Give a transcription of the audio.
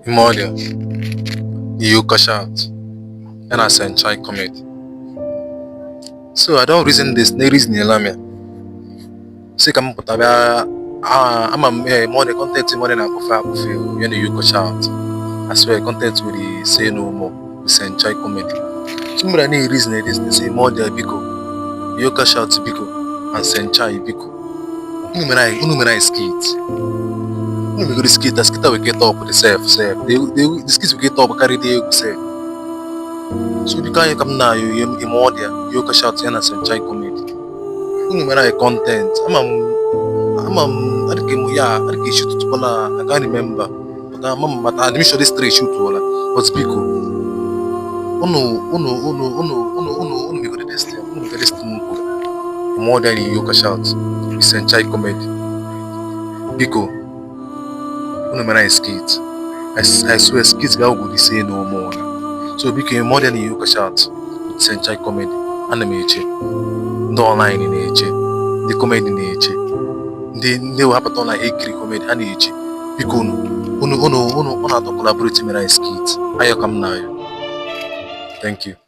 Imodia, Iyo Cash Out, ya na Senchai Comedy. So I don reason this na reason m ya sị ka m pụta bịa. Ama m Imodia content Imodia na-akpọfe akpọfe ya na Iyo Cash Out. I swear, content with the Say No More with Senchai Comedy. So m bịara na reason this na say, Imodia biko, Iyo Cash Out biko, and Senchai biko, unu mere anyị skit. Unu megoro skit a, skit a we get up the sef sef the skit we get up carry the egwu sef. So biko, anyị ka m na-ayọ Imodia, Iyo Cash Out ya na Senchai Comedy, unu mere anyị content. Ama m adịka m ya adịka eshootukwala. I can't remember, but ama m, but I'm sure this three shootuola. But biko, unu megoro this thing, unu megoro this thing m kwuru. Imodia na Iyo Cash Out with Senchai Comedy, biko, unu mere anyị skit. I swear, skit ga go Say No More. So biko, Imodia na Iyo Cash Out with Senchai Comedy, ana m eche ndị online na-eche, ndị comedy na-eche, ndị wepụta online ekiri comedy ha na-eche. Biko, unu atọ collaborate mere anyị skit. Ayọ ka m na-ayọ. Thank you.